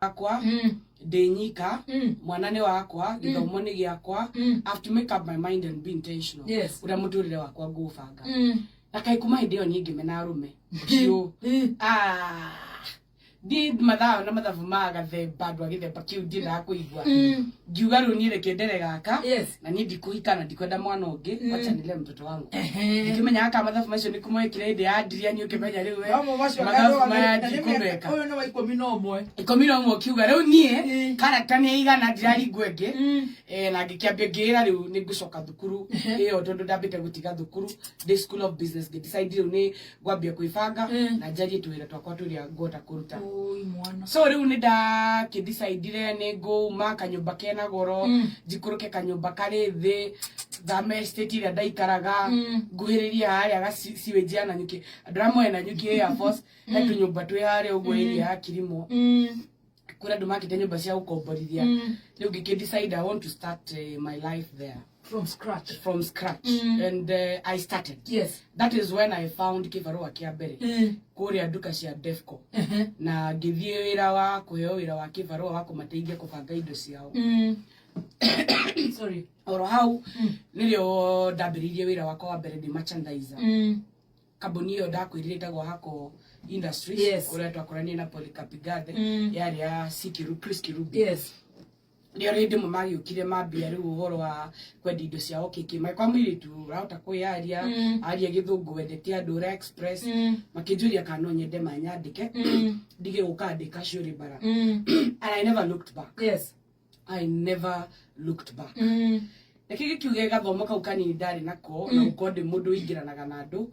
Wakwa ndĩ nyika, mwana nĩ wakwa, gĩthomo nĩ gĩakwa. I have to make up my mind and be intentional ũrĩa mũtũrĩre wakwa ngũbanga. Na kaĩ kuma hĩndĩ ĩyo niĩ ngĩmena arũme biũ. Ah, ndiĩ mathaa na mathabu ma gathemba, andũ a gĩthemba kĩu ndiendaga kũigua. Ngiuga rĩu niĩ reke ndere gaka na niĩ ndikũhika na ndikwenda mwana ũngĩ, wacha nilee mtoto wangu. Ngĩkĩmenya aka mathabu macio nĩ kũmekire hĩndĩ ya ndiria, niĩ ũkĩmenya rĩu we Mamwe macio mathabu maya ndikũmeka. Ũyũ nĩ wa 11. 11 ũkiuga rĩu niĩ karata nĩ igana ndiraringwo ĩngĩ. Na ngĩkĩambia ngĩĩra rĩu nĩ ngũcoka thukuru ĩyo, tondũ ndambĩte gũtiga thukuru ndĩ School of Business. Ngĩdecide rĩu nĩ ngwambia kwĩbanga na njarie twĩra twakwa tũrĩa ngũhota kũruta. Oi mwana. So rĩu nĩ ndakĩdecidire nĩ ngũma kanyũmba kena goro, njikũrũke kanyũmba karĩ thĩ, thame estate ĩrĩa ndaikaraga, nguhĩrĩrie harĩa ga sewage ya Nanyuki. Andũ arĩa moĩ Nanyuki Air Force, he tũnyũmba twĩ harĩa ũguo area ya Kilimo, kũrĩa andũ makĩte nyũmba cia gũkomborithia. Rĩu ngĩkĩ decide I want to start my life there From scratch. From scratch. And I started. That is when I found kĩbarũa kĩa mbere kũrĩa nduka cia Defco, na ngĩthiĩ wĩra wa kũheo wĩra wa kĩbarũa wa kũmateithia kũbanga indo ciao. Sorry. Oro hau nĩrĩo ndambĩrĩirie wĩra wakwa wa mbere ndĩ merchandiser. Kambuni ĩyo ndakwĩrire ĩtagwo Hako Industries, kũrĩa twakoranire na Polycarp Igathe. Yarĩ ya C. Chris Kirubi. Nĩo rĩndĩ ĩmwe magĩũkire mambia rĩu ũhoro wa kwendia indo ciao kĩkĩ magĩkora mũirĩtu ũrahota kwĩyaria, aria gĩthũngũ, wendete andũ, ũrĩa express. Makĩnjũria kana no nyende manyandĩke ndige gũka ndĩ casual bara, and I never looked back. I never looked back. Reke gĩkiuge gathomo kau kanini ndarĩ nako na gũkorwo ndĩ mũndũ ũingĩranaga na andũ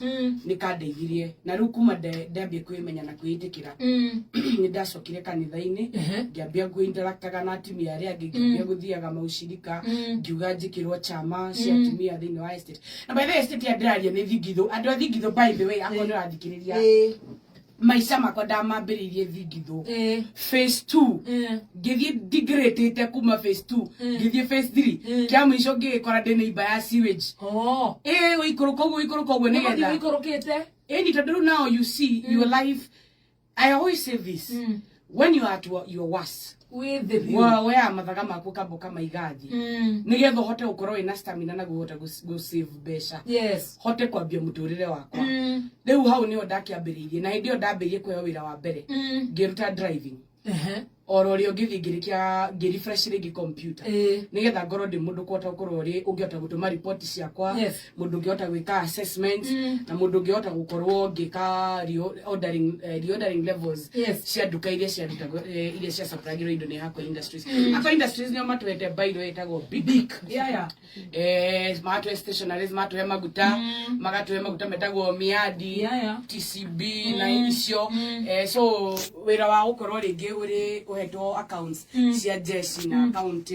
nĩ kandeithirie. Na rĩu kuma ndambie kwĩmenya na kwĩĩtĩkĩra, nĩ ndacokire kanitha-inĩ, ngĩambia kwĩinteractaga na atumia arĩa angĩ, ngĩambia gũthiaga maucirika, ngiuga njĩkĩrwo chama cia atumia thĩinĩ wa estate. Na by the way, estate ya ndĩraria nĩ Thingithũ. Andũ a Thingithũ, by the way, akorwo nĩ ũrathikĩrĩria, maica makwa ndamambĩrĩirie Thingithũ phase 2. Ngĩthiĩ degradĩte kuma phase 2 ngĩthiĩ phase 3. Kĩa mũico ngĩgĩkora ndĩ neighbor ya sewage. Oh. Ĩ gũikũrũka ũguo, ikũrũka ũguo. Nĩgũthiĩ nĩgetha ũikũrũkĩte. Ĩni tondũ rĩu now you see your life. I always say this: when you are at your worst, Wĩ thĩ biũ. Woyaga mathaga maku ũkamba ũkamaiga thĩ nĩgetha ũhote gũkorwo wĩna stamina na kũhota gũ save mbeca, hote kwambia mũtũrĩre wakwa. Rĩu hau nĩho ndakĩambĩrĩirie, na hĩndĩ ĩyo ndambĩrĩirie kũheo wĩra wa mbere, ngĩruta driving. Oro rĩo ngĩthiĩ ngĩrĩkia ngĩrefresh rĩngĩ computer nĩgetha ngorwo ndĩ mũndũ kũhota gũkorwo ũrĩ ũngĩhota gũtũma report ciakwa, mũndũ ũngĩhota gwĩka assessment, na mũndũ ũngĩhota gũkorwo ngĩka reordering levels cia nduka iria ciarutagwo, iria ciacapragĩrwo indo nĩ Hako Industries. Hako Industries nĩo matũhete bairo ĩtagwo Bic. Magatũhe stationaries, magatũhe maguta, magatũhe maguta metagwo Miadi, TCB na icio. So wĩra wa gũkorwo rĩngĩ ũrĩ ũhetwo accounts cia jeshi na account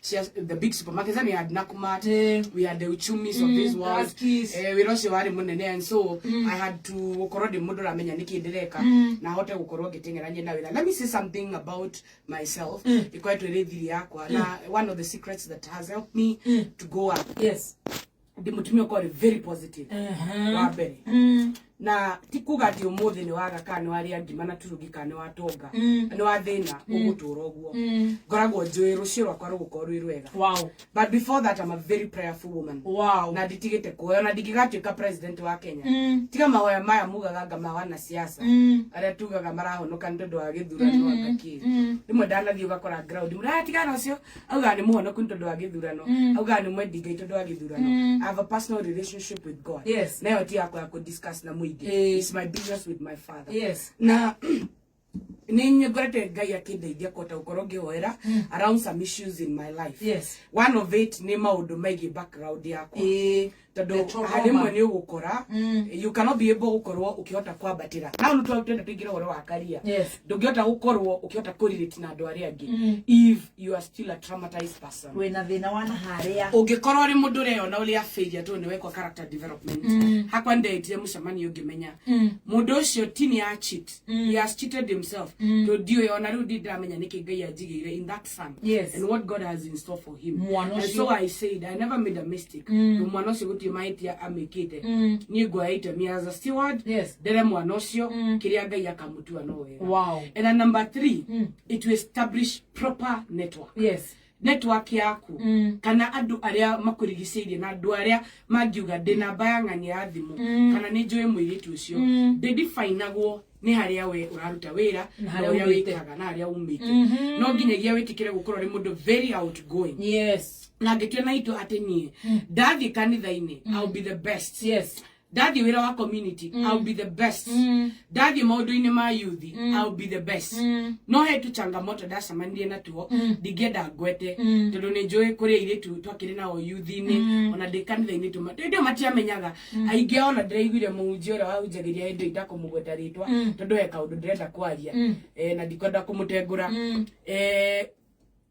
cia the big supermarkets, and we had Nakumatt, we had the Uchumis of this world. Tuskys. Wĩra ũcio warĩ mũnene, and so I had to gũkorwo ndĩ mũndũ ũramenya nĩkĩ ndĩreka na hote gũkorwo ngĩteng'erania na wĩra. Let me say something about myself ĩkoretwo ĩrĩ thiri yakwa na one of the secrets that has helped me to go up. Ndĩ mũtumia ũkorwo rĩ very positive wa mbere, na ti kuga atĩ ũmũthĩ nĩ waga kana nĩ warĩa ngima na turungi kana nĩ watonga nĩ wa thĩna ũgũtũra ũguo. Ngoragwo njũĩ rũciũ rwakwa rũgũkorwo rwĩ rwega. But before that, I'm a very prayerful woman. Na nditigĩte kuoya na ndingĩgatuĩka president wa Kenya tiga mahoya maya mugaga nga ma wanasiasa arĩa tugaga marahonoka nĩ tondũ wa gĩthurano. Anga kĩ rĩmwe ndanathiĩ ũgakora ground mũratigana ũcio augaga nĩ mũhonoku nĩ tondũ wa gĩthurano, augaga nĩ mwendi Ngai tondũ wa gĩthurano. I have a personal relationship with God. Nayo ti yakwa ya kũ-discuss na mũingĩ. It's my business with my father. Na nĩ ngorete Ngai akĩndeithia kũhota gũkorwo ngĩhoera around some issues in my life. One of it nĩ maũndũ megiĩ background yakwa, tondũ The trauma. Harĩ rĩmwe nĩ ũgũkora you cannot be able gũkorwo ũkĩhota kwambatĩra. Now nĩ twenda tũingĩre ũhoro wa career. Ndũngĩhota gũkorwo ũkĩhota kũrelate na andũ arĩa angĩ if you are still a traumatized person. Wĩna thĩna wa na harĩa. Ũngĩkorwo ũrĩ mũndũ ũreyona ũrĩa failure tondũ nĩ wekwo character development, hakwa ndeitire mũcemanio ngĩmenya mũndũ ũcio ti nĩ a cheat, he has cheated himself. Tondũ ndiũĩ ona rĩu ndĩramenya nĩkĩ Ngai anjigĩire in that son Yes. and what God has in store for him. Mwana And ũcio. so I said I never made a mistake. Tondũ mwana ũcio gũtirĩ mahĩtia amĩkĩte. Niĩ nguoya itemi as a steward, Yes. ndere mwana ũcio kĩrĩa Ngai akamutua no wega. Wow. And then number 3, it will establish proper network. Yes. Network yaku kana andu aria makurigicĩirie na andu aria mangiuga ndĩ namba ya ng'ania ya thimũ kana nĩ njũĩ mũirĩtu ũcio, ndĩdifinagwo nĩ harĩa we ũraruta wĩra Na na harĩa ũrĩa umĩte. wĩkaga na harĩa umĩte. No nginyagia wĩtĩkĩre gũkorwo ũrĩ mũndũ very outgoing. Yes. Na ngĩtua na itua atĩ niĩ ndathiĩ kanitha-inĩ, I'll be the best. Yes. Ndathiĩ wĩra wa community, I'll be the best. Ndathiĩ maũndũ-inĩ ma youth, I'll be the best. No he tu changamoto ndacemanirie natuo ndingĩenda ngwete, tondũ nĩ njũĩ kũrĩ airĩtu twakĩrĩ nao youth-inĩ ona ndĩ kanitha-inĩ tũma hĩndĩ ĩyo matiamenyaga aingĩ ao. Ona ndĩraiguire mũhunjia ũrĩa wahunjagĩria hĩndĩ ĩyo, ndakũmũgweta rĩtwa tondũ he kaũndũ ndĩrenda kwaria na ndikwenda kũmũtengũra.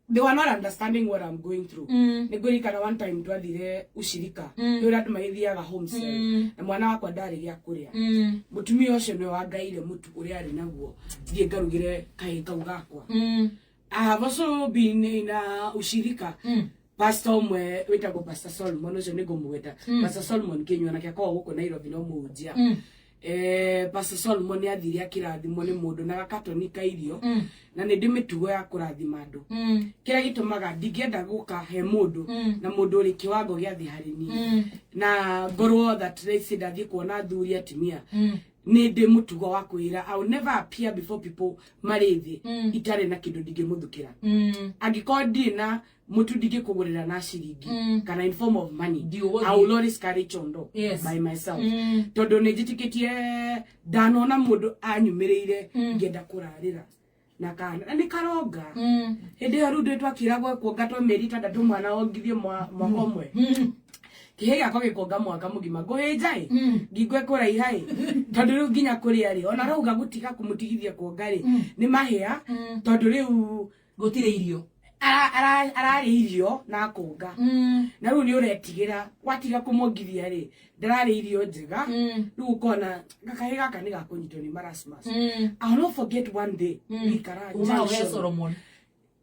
They were not understanding what I'm going through. Nĩ ngũririkana one time twathire ushirika, nĩ ũrĩa andũ magĩthiaga home cell, na mwana wakwa ndarĩ gĩa kũrĩa. Mũtumia ũcio nĩwe wangaire mũtu ũrĩa arĩ naguo thiĩ ngarugĩre kahĩĩ kau gakwa. I have also been in a ushirika. Pastor ũmwe wĩtagwo Pastor Solomon, ũcio nĩ ngũmũgweta, Pastor Solomon Kinyua, nake akoragwo gũkũ Nairobi no mũhunjia. Pastor Solomon nĩ athire akĩrathimwo nĩ mũndũ na gakatoni ka irio, na nĩ ndĩ mĩtugo ya kũrathima andũ. Kĩrĩa gĩtũmaga ndingĩenda gũka he mũndũ na mũndũ ũrĩ kĩwango gĩa thĩ harĩ niĩ na ngorwo that let's say ndathiĩ kuona athuri atumia, nĩ ndĩ mũtugo wa kwĩra I will never appear before people marĩ thĩ itarĩ na kĩndũ ndingĩmũthukĩra. Angĩkorwo ndirĩ na mũtu ndingĩkũgũrĩra na ciringi kana in form of money, Ndiũgũthiĩ. I will always carry chondo by myself, tondũ nĩ njĩtĩkĩtie ndanona mũndũ anyumĩrĩire ngĩenda kũrarĩra na kana na nĩ karonga. Hĩndĩ ĩyo rĩu ndĩ twakĩragwo kuonga twa mĩeri 6, mwana wongithie mwaka ũmwe, kĩhĩ gĩakwa gĩkuonga mwaka mũgima, ngũhĩnja ĩ ngingo ĩkũraiha ĩ, tondũ rĩu nginya kũrĩa rĩ, ona rauga gũtiga kũmũtigithia kuonga rĩ, nĩ mahĩa, tondũ rĩu Gũtirĩ irio. Ararĩa irio na akũnga, na rĩu nĩ ũretigĩra watiga kũmwongithia rĩ, ndararĩa irio njega. Rĩu ũkona gakahĩ gaka nĩ gakũnyitwo nĩ marasmus. I'll not forget one day ngĩikara Uma he junction. Solomon.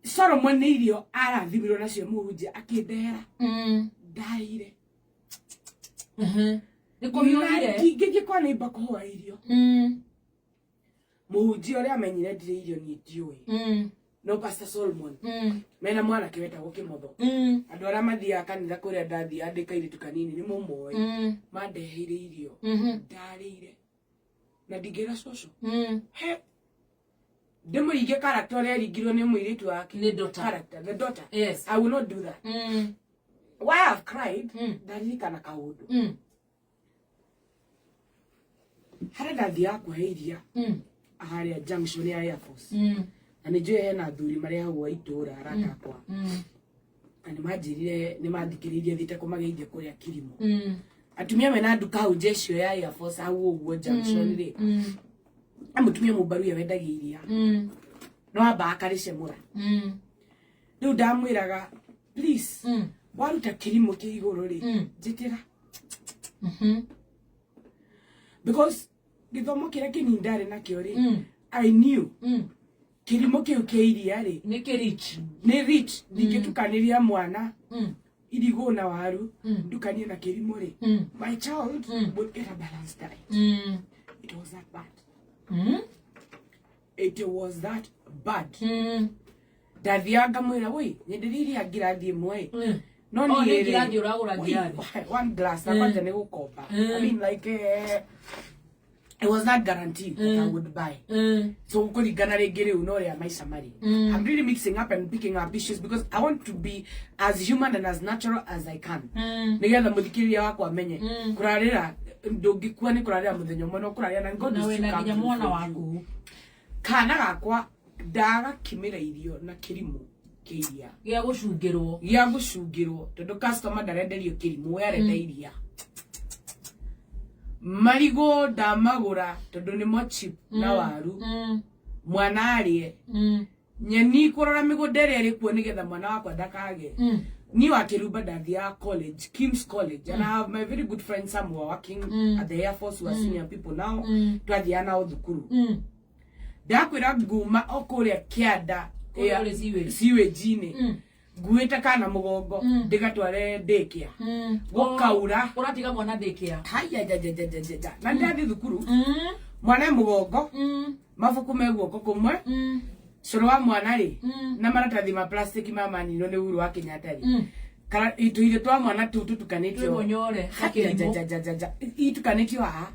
Solomon nĩ irio arathimirwo nacio mũhunjia akĩndehera, ndarĩire. Nĩ kũhiũhire. Ngĩthiĩ kwa neighbor kũhoya irio. Mũhunjia ũrĩa amenyire ndirĩ irio niĩ ndiũĩ, no Pastor Solomon mena mwanake wetagwo Kĩmotho, andũ arĩa mathiaga kanitha kũrĩa ndathiaga ndĩ kairĩtu kanini nĩ mũmoĩ, mandeheire irio ndarĩire na ndingĩra cũcũ he ndĩmũringe character ũrĩa eringirwo nĩ mũirĩtu wake. Nĩ daughter. Character, the daughter. Yes. I will not do that. Why I've cried, ndaririkana kaũndũ harĩa ndathiaga kuhe iria harĩa junction ya Air Force, na nĩ njũĩ hena athuri marehagwo itũũra arata akwa, na nĩ manjĩrire nĩ mathikĩrĩirie thiĩte kũmageithia kũrĩa Kirimo. Atumia mena nduka hau nja icio ya Air Force hau ũguo junction rĩ, na mũtumia mũmbaruya wendagia iria no amba akarĩcemũra. Rĩu ndamwĩraga, "Please, waruta kĩrimũ kĩ igũrũ rĩ, njĩtĩra," because gĩthomo kĩrĩa kĩnini ndarĩ nakĩo rĩ, I knew kĩrimũ kĩu kĩa iria rĩ Nĩ kĩrich. Nĩ rich. Ndingĩtukanĩria mwana irigũ na waru ndukanie na kĩrimũ rĩ, my child would get a balanced diet. It was that bad. It was that bad. Ndathiaga ngamwĩra, "Woi, nyenderia iria ngirathi ĩmwe." No Oh, niĩ nĩ rĩ, ngirathi ũragũra woi, ngirathi. one glass na kwanja nĩ gũkomba. I mean, like, it was not guaranteed that I would buy. So kũringana rĩngĩ rĩu no ũrĩa maica marĩ. I'm really mixing up and picking up issues because I want to be as human and as natural as I can, nĩgetha mũthikĩrĩria wakwa amenye kũrarĩra ndũngĩkua nĩ kũrarĩra mũthenya ũmwe, no kũrarĩra na God Na will still wĩna come nginya through mwana for you. waku. Kana gakwa ndagakimĩra irio na kĩrimũ kĩa iria Gĩa gũcungĩrwo. Gĩa gũcungĩrwo, tondũ customer ndarenderio kĩrimũ, we arenda iria. Marigũ ndamagũra tondũ nĩmo cheap na waru, mwana arĩe. Nyeni kũrora mĩgũnda ĩrĩa ĩrĩ kuo nĩgetha mwana wakwa ndakage. Niĩ wa Kĩrumba ndathiaga college, Kim's College, and I have my very good friends, some who are working at the Air Force, who are senior people now. Twathiaga nao thukuru. Ndakwĩra nguma o kũrĩa kĩanda. Kũrĩa kũrĩ sewage. Sewage-inĩ nguĩte kana mũgongo, ndĩgatware daycare. Gũkaura. Ũratiga mwana daycare. Haya, ja ja ja ja ja ja, na ndathiĩ thukuru, mwana e mũgongo, mabuku me guoko kũmwe, cũrũ wa mwana rĩ, na maratathi ma plastic ma maninwo nĩ Uhuru wa Kenyatta rĩ, kana tũirio twa mwana tũu tũtukanĩtio. Twĩmũnyore. Haya, ja ja ja ja ja, itukanĩtio haha,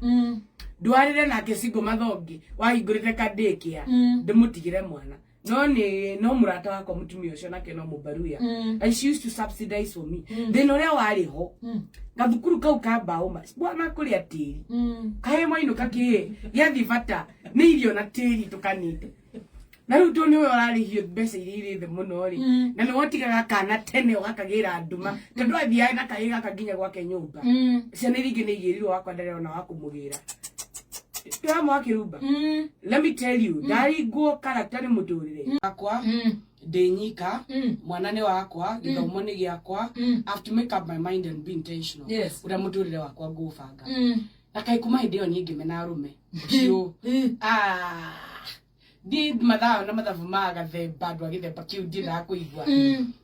ndwarĩre nake single mathongi wahingũrĩte kadĩkia, ndĩmũtigĩre mwana, no nĩ no mũrata wakwa mũtumia ũcio nake no mũbaruya, and she used to subsidize for me. Thĩna ũrĩa warĩ ho, gathukuru kau ka mbaũ ma bwana kũrĩa tĩri, kaĩ mwainũka kĩ gĩathiĩ bata nĩ irio na tĩri tũkanĩte, na rĩu tondũ nĩwe ũrarĩhio mbeca iria irĩ thĩ mũno rĩ, na nĩ wotigaga kana tene ũgakagĩra nduma, tondũ athiaga na kahĩ gaka nginya gwake nyũmba. Ciana iria ingĩ nĩ igĩrirwo, wakwa ndarĩ ona wa kũmũgĩra ndĩramwa wakĩrumba. Let me tell you, ndaringwo karata nĩ mũtũrĩre wakwa, ndĩ nyika, mwana nĩ wakwa, gĩthomo nĩ gĩakwa. I have to make up my mind and be intentional ũrĩa mũtũrĩre wakwa ngũbanga. Na kaĩ kuma hĩndĩ ĩyo niĩ ngĩmena arũme biũ. Ah, niĩ mathaa na mathabu ma gathemba, andũ a gĩthemba kĩu ndiendaga kũigua.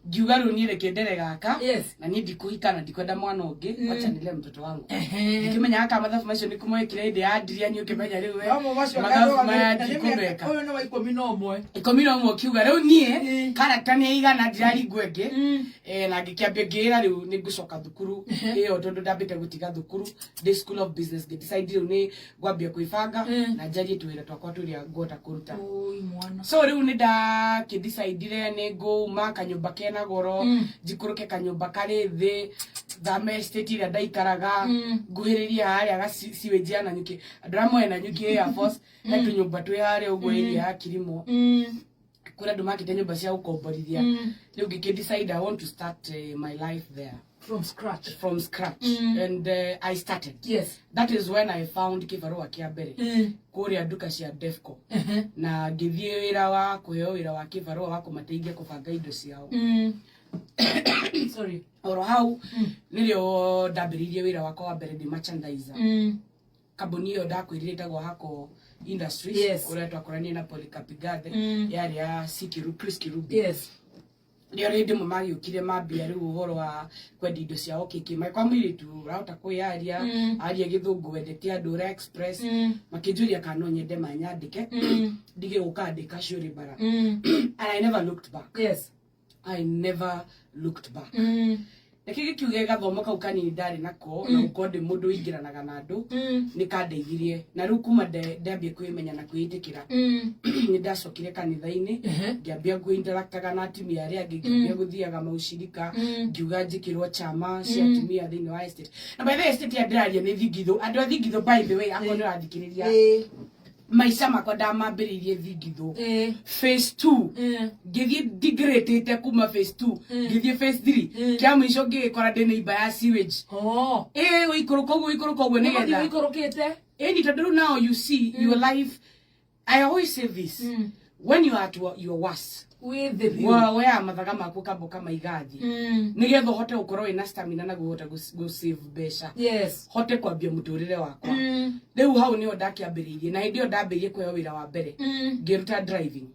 Ngiuga rĩu niĩ reke ndere gaka, na niĩ ndikũhika na ndikwenda mwana ũngĩ, wacha nile mtoto wangu. Ngĩkĩmenya gaka mathabu macio nĩ kũmwekire hĩndĩ ya ndiria, niĩ ũkĩmenya rĩu we, mathabu maya ndikũmeka. Ũyũ nĩ wa 11. 11, kiuga rĩu niĩ karata nĩ igana ndiraringwo ĩngĩ. Na ngĩkĩambia ngĩĩra rĩu nĩ ngũcoka thukuru ĩyo, tondũ ndambĩte gũtiga thukuru ndĩ School of Business. Ngĩdecide rĩu nĩ ngwambia kwĩbanga na njarie twĩra twakwa tũrĩa ngũhota kũruta. Oi mwana. So rĩu nĩ ndakĩdecidire nĩ ngũma kanyũmba kena goro, njikũrũke kanyũmba karĩ thĩ, thame estate ĩrĩa ndaikaraga, nguhĩrĩrie harĩa ga sewage ya Nanyuki. Andũ arĩa moĩ Nanyuki Air Force, he tũnyũmba twĩ harĩa ũguo area ya Kilimo, kũrĩa andũ makĩte nyũmba cia gũkomborithia. Rĩu ngĩkĩ decide I want to start my life there. From scratch. From scratch. And I started. That is when I found kĩbarũa kĩa mbere kũrĩa nduka cia Defco, na ngĩthiĩ wĩra wa kũheo wĩra wa kĩbarũa wa kũmateithia kũbanga indo ciao. Sorry. Oro hau nĩrĩo ndambĩrĩirie wĩra wakwa wa mbere ndĩ merchandiser. Kambuni ĩyo ndakwĩrire ĩtagwo Hako Industries, kũrĩa twakoranire na Polycarp Igathe, yarĩ ya C. Chris Kirubi. Nĩo rĩndĩ ĩmwe magĩũkire mambia rĩu ũhoro wa kwendia indo ciao kĩkĩ magĩkora mũirĩtu ũrahota kwĩyaria, aria gĩthũngũ, wendete andũ, ũrĩa express. Makĩnjũria kana no nyende manyandĩke, ndige gũka ndĩ casually bara, and I never looked back. I never looked back. Reke gĩkiuge gathomo kau kanini ndarĩ nako na gũkorwo ndĩ mũndũ ũingĩranaga na andũ nĩ kandeithirie, na rĩu kuma ndambie kwĩmenya na kwĩĩtĩkĩra, nĩ ndacokire kanitha-inĩ, ngĩambia kwĩinteractaga na atumia arĩa angĩ, ngĩambia gũthiaga maucirika, ngiuga njĩkĩrwo chama cia atumia thĩinĩ wa estate. Na by the way, estate ya ndĩraria nĩ Thingithũ. Andũ a Thingithũ, by the way, akorwo nĩ ũrathikĩrĩria, maica makwa ndamambĩrĩirie Thingithũ phase 2. Ngĩthiĩ degradĩte kuma phase 2, ngĩthiĩ phase 3, kĩa mũico ngĩgĩkora ndĩ neighbor ya sewage. Oh. Ĩ gũikũrũka ũguo, gũikũrũka ũguo. Nĩgũthiĩ Nĩgetha ũikũrũkĩte. Ĩni, tondũ rĩu now you see your life. I always say this: when you are at your worst, Wĩ thĩ biũ. Woyaga mathaga maku ũkamba ũkamaiga thĩ, nĩgetha ũhote gũkorwo wĩna stamina na kũhota gũ save mbeca, hote kwambia mũtũrĩre wakwa. Rĩu hau nĩho ndakĩambĩrĩirie, na hĩndĩ ĩyo ndambĩrĩirie kũheo wĩra wa mbere, ngĩruta driving.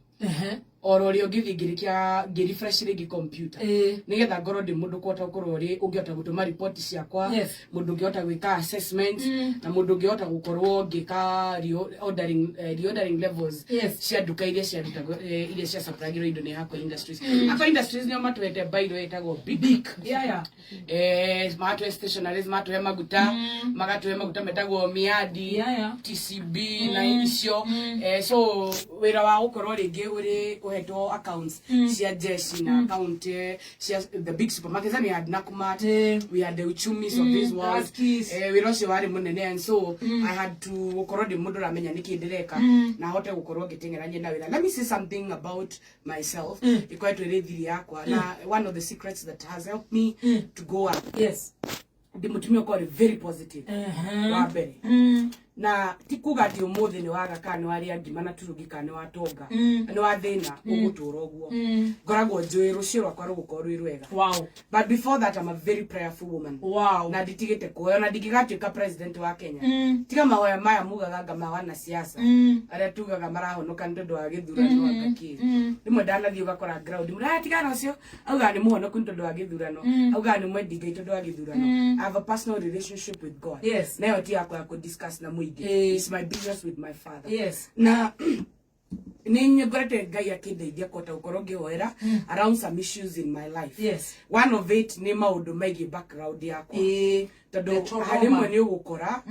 Oro rĩo ngĩthiĩ ngĩrĩkia, ngĩrefresh rĩngĩ computer, nĩgetha ngorwo ndĩ mũndũ kũhota gũkorwo ũrĩ ũngĩhota gũtũma riboti ciakwa, mũndũ ũngĩhota gwĩka assessment, na mũndũ ũngĩhota gũkorwo ngĩka reordering levels cia nduka iria ciarutagwo, iria cia supplyagĩrwo indo nĩ Hako Industries. Hako Industries nĩo matũhete bairo ĩtagwo Bic. Magatũhe stationaries, magatũhe maguta, magatũhe maguta metagwo Miadi, TCB na icio. So wĩra wa gũkorwo rĩngĩ ũrĩ ũhetwo accounts cia jeshi na account cia the big supermarkets, and we had Nakumatt, we had the Uchumis of this world. Tuskys. Wĩra ũcio warĩ mũnene, and so I had to gũkorwo ndĩ mũndũ ũramenya nĩkĩ ndĩreka na hote gũkorwo ngĩteng'erania na wĩra. Let me say something about myself ĩkoretwo ĩrĩ thiri yakwa na one of the secrets that has helped me to go up. Ndĩ mũtumia ũkorwo very positive wa mbere. Na ti kuga atĩ ũmũthĩ nĩ waga kana nĩ warĩa ngima na turungi kana nĩ watonga, nĩ wathĩna ũgũtũra ũguo. Ngoragwo njũĩ rũciũ rwakwa rũgũkorwo rwĩ rwega. But before that, I'm a very prayerful woman. Na nditigĩte kuhoya, na ndingĩgatuĩka president wa Kenya. Tiga mahoya maya mugaga anga ma wanasiasa, arĩa tugaga marahonoka nĩ tondũ wa gĩthurano, anga kĩ. Rĩmwe ndanathiĩ ũgakora ground mũratigana ũcio augaga nĩ mũhonoku nĩ tondũ wa gĩthurano, augaga nĩ mwendi Ngai tondũ wa gĩthurano. I have a personal relationship with God. Nayo ti yakwa ya kũ-discuss na mũingĩ. It's my business with my father. Na nĩ ngorete Ngai akĩndeithia kũhota gũkorwo ngĩhoera around some issues in my life. One of it nĩ maũndũ megiĩ background yakwa, tondũ The trauma. Harĩmwe nĩ ũgũkora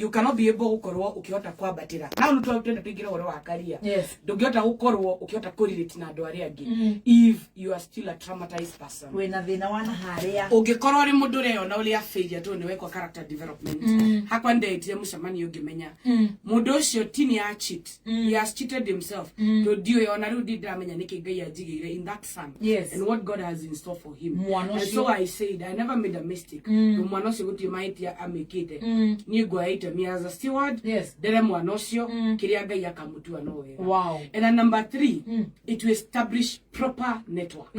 you cannot be able gũkorwo ũkĩhota kwambatĩra na nĩ twenda tũingĩre ũhoro wa karia. Ndũngĩhota gũkorwo ũkĩhota kũrelate na andũ arĩa angĩ if you are still a traumatized person. Wĩna thĩna wa na harĩa. Ũngĩkorwo ũrĩ mũndũ ũreyona ũrĩa failure, tondũ nĩ wekwa character development, hakwa ndetire mũcemanio ngĩmenya mũndũ ũcio ti nĩ a cheat, he has cheated himself, tondũ ndiũĩ ona rĩu ndĩramenya nĩkĩ Ngai anjigĩire in that son and what God has in store for him. Mwana And ũcio. so I said I never made a mistake. Tondũ mwana ũcio gũtirĩ mahĩtia amĩkĩte. Niĩ nguoya itemi as a steward, ndere mwana ũcio kĩrĩa Ngai akamũtua no wega. And then number three, it will establish proper network.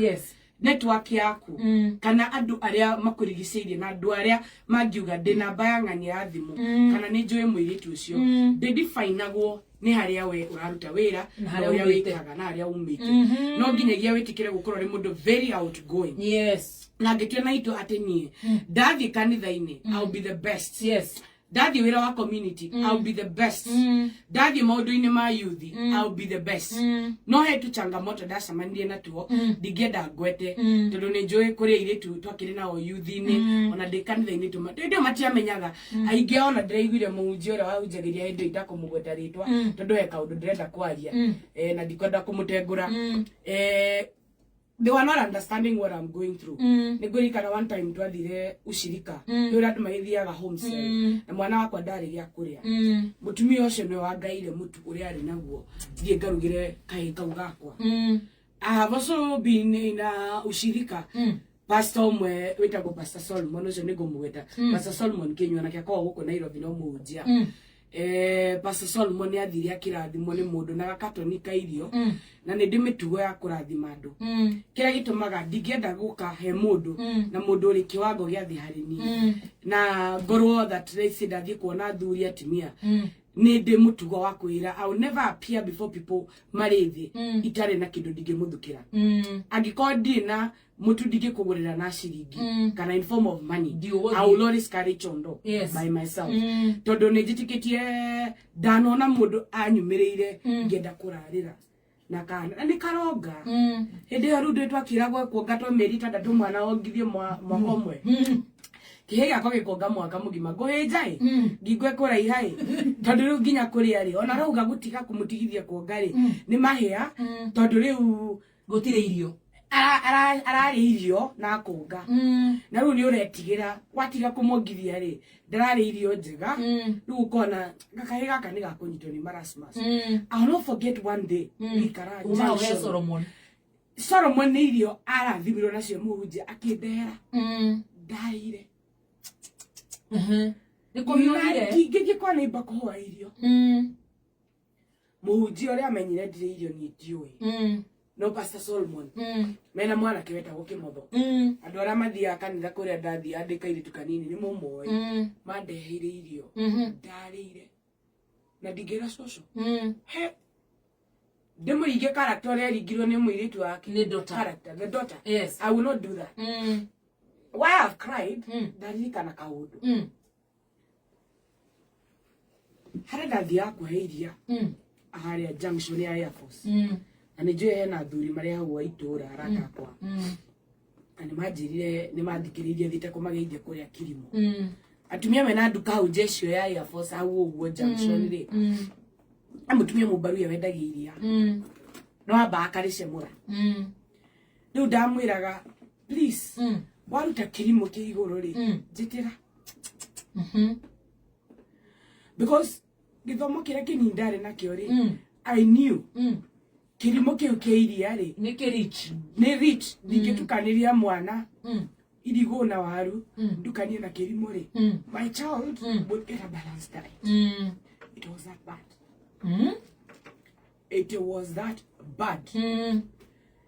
Network yaku kana andũ arĩa makũrigicĩirie na andũ arĩa mangiuga ndĩ namba ya ng'ania ya thimũ kana nĩ njũĩ mũirĩtu ũcio, ndĩdifainagwo nĩ harĩa we ũraruta wĩra Na na harĩa ũrĩa umĩte. wĩkaga na harĩa umĩte. No nginyagia wĩtĩkĩre gũkorwo ũrĩ mũndũ very outgoing. Na ngĩtua na itua atĩ niĩ ndathiĩ kanitha-inĩ, I'll be the best. Ndathiĩ wĩra wa community, I'll be the best. Ndathiĩ maũndũ-inĩ ma youth, I'll be the best. No he tu changamoto ndacemanirie natuo ndingĩenda ngwete, tondũ nĩ njũĩ kũrĩ airĩtu twakĩrĩ nao youth-inĩ ona ndĩ kanitha-inĩ tũma hĩndĩ ĩyo matiamenyaga aingĩ. Ona ndĩraiguire mũhunjia ũrĩa wahunjagĩria hĩndĩ ĩyo, itakũmũgweta rĩtwa tondũ he kaũndũ ndĩrenda kwaria, na ndikwenda kũmũtengũra. They were not understanding what I'm going through. Nĩ ngũririkana one time twathire ushirika, nĩ ũrĩa andũ magĩthiaga home cell, na mwana wakwa ndarĩ gĩa kũrĩa. Mũtumia ũcio nĩwe wangaire mũtu ũrĩa arĩ naguo thiĩ ngarugĩre kahĩĩ kau gakwa. I have also been in a ushirika. Pastor ũmwe wĩtagwo Pastor Solomon, ũcio nĩ ngũmũgweta, Pastor Solomon Kinyua, nake akoragwo gũkũ Nairobi no mũhunjia. Pastor Solomon nĩ athire akĩrathimwo nĩ mũndũ na gakatoni ka irio, na nĩ ndĩ mĩtugo ya kũrathima andũ. Kĩrĩa gĩtũmaga ndingĩenda gũka he mũndũ na mũndũ ũrĩ kĩwango gĩa thĩ harĩ niĩ na ngorwo that let's say ndathiĩ kuona athuri atumia, nĩ ndĩ mũtugo wa kwĩra I will never appear before people marĩ thĩ itarĩ na kĩndũ ndingĩmũthukĩra. Angĩkorwo ndirĩ na mũtu ndingĩkũgũrĩra na ciringi kana in form of money, Ndiũgũthiĩ. I will always carry chondo by myself, tondũ nĩ njĩtĩkĩtie ndanona mũndũ anyumĩrĩire ngĩenda kũrarĩra na kana na nĩ karonga. Hĩndĩ ĩyo rĩu ndĩ twakĩragwo kuonga twa mĩeri 6, mwana wongithie mwaka ũmwe, kĩhĩ gĩakwa gĩkonga mwaka mũgima, ngũhĩnja ĩ, ngingo ĩkũraiha ĩ, tondũ rĩu nginya kũrĩa rĩ, ona rauga gũtiga kũmũtigithia kuonga rĩ, nĩ mahĩa, tondũ rĩu Gũtirĩ irio. Ararĩa irio na akũnga, na rĩu nĩ ũretigĩra watiga kũmwongithia rĩ, ndararĩa irio njega. Rĩu ũkona gakahĩ gaka nĩ gakũnyitwo nĩ marasmus. I'll not forget one day ikara Uma we junction. Solomon. Solomon nĩ irio arathimirwo nacio mũhunjia akĩndehera, ndarĩire. Nĩ kũhiũhire. Ngĩngĩ kwa nĩmba kũhoa irio. Mũhunjia ũrĩa amenyire ndirĩ irio niĩ ndiũĩ, no Pastor Solomon mena mwanake wetagwo Kĩmotho, andũ arĩa mathiaga kanitha kũrĩa ndathiaga ndĩ kairĩtu kanini nĩ mũmoĩ, mandeheire irio ndarĩire na ndingĩra cũcũ he ndĩmũringe character ũrĩa eringirwo nĩ mũirĩtu wake. Nĩ daughter. Character, the daughter. I will not do that. Why I've cried, ndaririkana kaũndũ harĩa ndathiaga kũhe iria harĩa junction ya Air Force, na nĩ njũĩ hena athuri marehagwo a itũũra arata akwa, na nĩ manjĩrire nĩ mathikĩrĩirie thiĩte kũmageithia kũrĩa Kirimo. Atumia mena nduka hau njecio ya Air Force hau ũguo junction rĩ, na mũtumia mũmbaruya wendagia iria no amba akarĩcemũra. Rĩu ndamwĩraga, "Please, waruta kĩrimũ kĩ igũrũ rĩ, njĩtĩra," because gĩthomo kĩrĩa kĩnini ndarĩ nakĩo rĩ, I knew kĩrimũ kĩu kĩa iria rĩ Nĩ kĩrich. Nĩ rich. Ndingĩtukanĩria mwana irigũ na waru ndukanie na kĩrimũ rĩ, my child would get a balanced diet. It was that bad. It was that bad.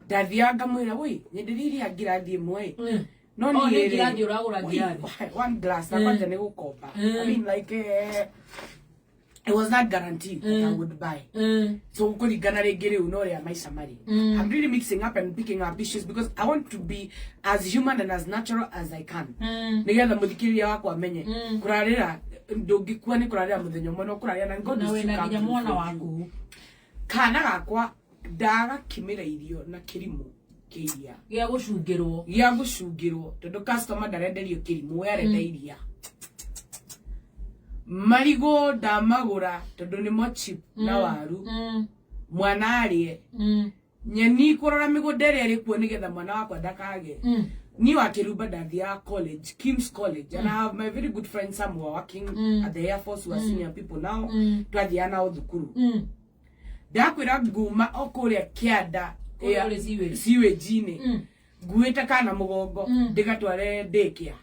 Ndathiaga ngamwĩra, "Woi, nyenderia iria ngirathi ĩmwe." No Oh, niĩ nĩ rĩ, ngirathi ũragũra woi, ngirathi. one glass na kwanja nĩ gũkomba. I mean, like, it was not guaranteed that I would buy. So kũringana rĩngĩ rĩu no ũrĩa maica marĩ. I'm really mixing up and picking up issues because I want to be as human and as natural as I can, nĩgetha mũthikĩrĩria wakwa amenye kũrarĩra ndũngĩkua nĩ kũrarĩra mũthenya ũmwe, no kũrarĩra na God Na will wĩna still come nginya through mwana for you. waku. Kana gakwa ndagakimĩra irio na kĩrimũ kĩa iria gĩa gũcungĩrwo. Gĩa gũcungĩrwo, tondũ customer ndarenderio kĩrimũ, we arenda iria. Marigũ ndamagũra tondũ nĩmo cheap na waru, mwana arĩe. Nyeni kũrora mĩgũnda ĩrĩa ĩrĩ kuo nĩgetha mwana wakwa ndakage. Niĩ wa Kĩrumba ndathiaga college, Kim's College, and I have my very good friends, some who are working at the Air Force, who are senior people now. Twathiaga nao thukuru. Ndakwĩra nguma o kũrĩa kĩanda Kũrĩa ũrĩ sewage. Sewage-inĩ, nguĩte kana mũgongo, ndĩgatware daycare.